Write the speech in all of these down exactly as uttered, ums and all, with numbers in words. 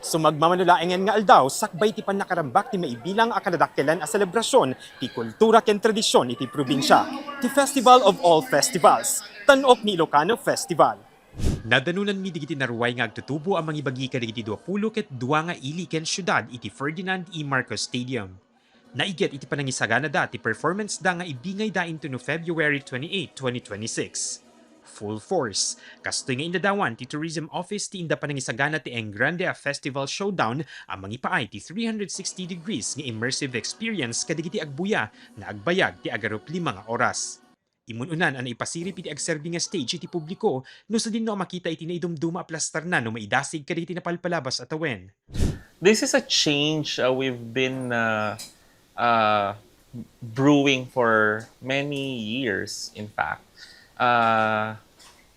Sumagmamano laengen nga aldaw, sakbay ti pannakarambak ti maibilang a kadadakkelan a selebrasyon ti kultura ken tradisyon iti probinsia, ti Festival of All Festivals, Tan-ok ni Ilocano Festival. Nadanonanmi dagiti naruay nga agtutubo a mangibagi kadagiti duapulo ket dua nga ili ken siudad iti Ferdinand E. Marcos Stadium. Naiget iti panangisaganada ti performance da nga ibingayda intono February twenty-eight, twenty twenty-six. Full force. Kastoy nga inadawan ti Tourism Office ti inda panangisagana ti Engrande a Festival Showdown a mangipaay ti three hundred sixty degrees nga immersive experience kadagiti agbuya nga agbayag ti agarup lima nga oras. Imun-unan a naipasirib iti agserbi nga stage iti publiko no sadino a makita iti naidumduma a plastarna no maidasig kadagiti napalpalabas a tawen. This is a change uh, we've been uh, uh, brewing for many years, in fact. Uh,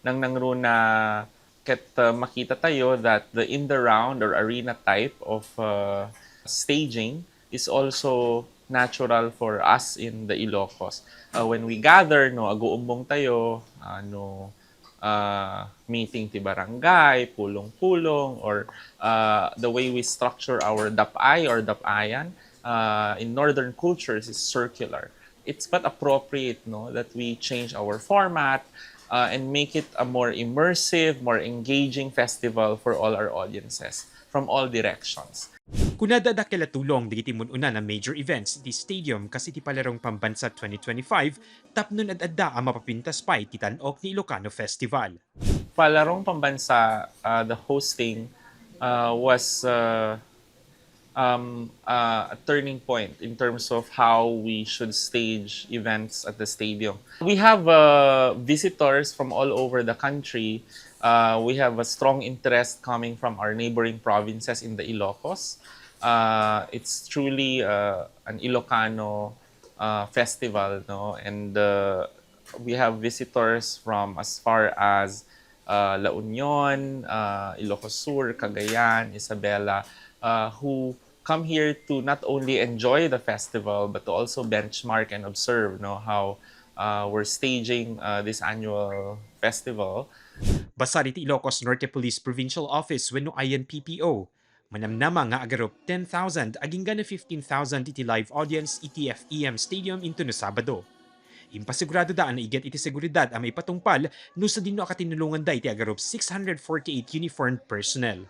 nang nangruna ket uh, makita tayo that the in the round or arena type of uh, staging is also natural for us in the Ilocos. Uh, when we gather, no, aguumbong tayo, uh, no, uh, meeting ti barangay, pulong-pulong, or uh, the way we structure our dapay or dapayan uh, in northern cultures is circular. It's but appropriate, no, that we change our format uh, and make it a more immersive, more engaging festival for all our audiences from all directions. Kunada dakkel a tulong dagiti mun-unan a major events iti stadium kas iti Palarong Pambansa twenty twenty-five tapno ad-adda a mapapintas pay ti Tan-ok ni Ilocano Festival. Palarong Pambansa, uh, the hosting uh, was uh, um, uh, a turning point in terms of how we should stage events at the stadium. We have uh, visitors from all over the country. Uh, we have a strong interest coming from our neighboring provinces in the Ilocos. Uh, it's truly uh, an Ilocano uh, festival, no? And uh, we have visitors from as far as uh, La Union, uh, Ilocos Sur, Cagayan, Isabela, uh, who come here to not only enjoy the festival but to also benchmark and observe, no, how uh, we're staging uh, this annual festival. Basar iti Ilocos Norte Police Provincial Office wenno I N P P O, manamnama nga agarup ten thousand agingga na fifteen thousand iti live audience iti F E M Stadium intono Sabado. Impasiguradoda a naiget iti seguridad a maipatungpal no sadino a katinulonganda iti agarup six hundred forty-eight uniformed personnel.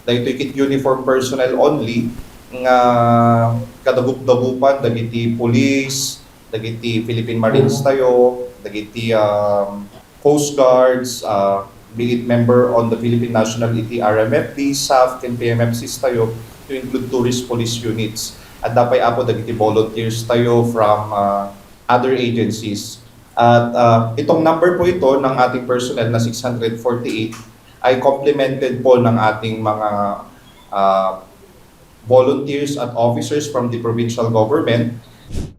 Daytoy ket uniform personnel only nga kadagupdagupan dagiti police, dagiti Philippine Marines tayo, dagiti um, Coast Guards, uh, be it member on the Philippine National iti R M F B, saf, ken P M F Cs tayo, to include tourist police units. At dapay apo dagiti volunteers tayo from uh, other agencies. At uh, itong number po ito ng ating personnel na six hundred forty-eight ay complemented po ng ating mga uh, volunteers at officers from the provincial government.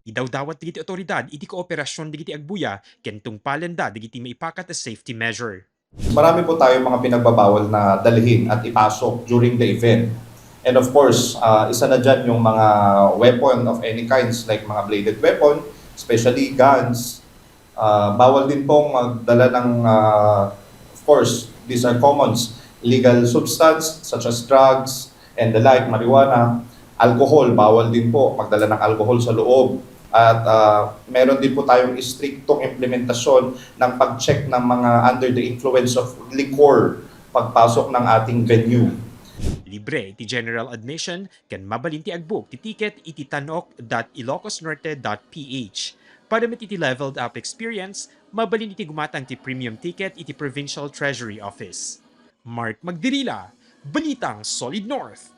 Idawdawat dagiti otoridad iti kooperasyon dagiti agbuya ken tungpalenda dagiti maipakat a safety measure. Marami po tayong mga pinagbabawal na dalhin at ipasok during the event. And of course, uh, isa na dyan yung mga weapon of any kinds like mga bladed weapon, especially guns. Uh, bawal din pong magdala ng, uh, of course, these are commons, illegal substance such as drugs and the like, marijuana, alcohol, bawal din po magdala ng alcohol sa loob. At uh, meron din po tayong istriktong implementasyon ng pag-check ng mga under the influence of liquor pagpasok ng ating venue. Libre iti general admission ken mabalin ti agbook ti ticket iti tanok dot ilocosnorte dot ph. Para met iti leveled up experience, mabalin iti gumatang ti premium ticket iti Provincial Treasury Office. Mark Magdirila, Balitang Solid North.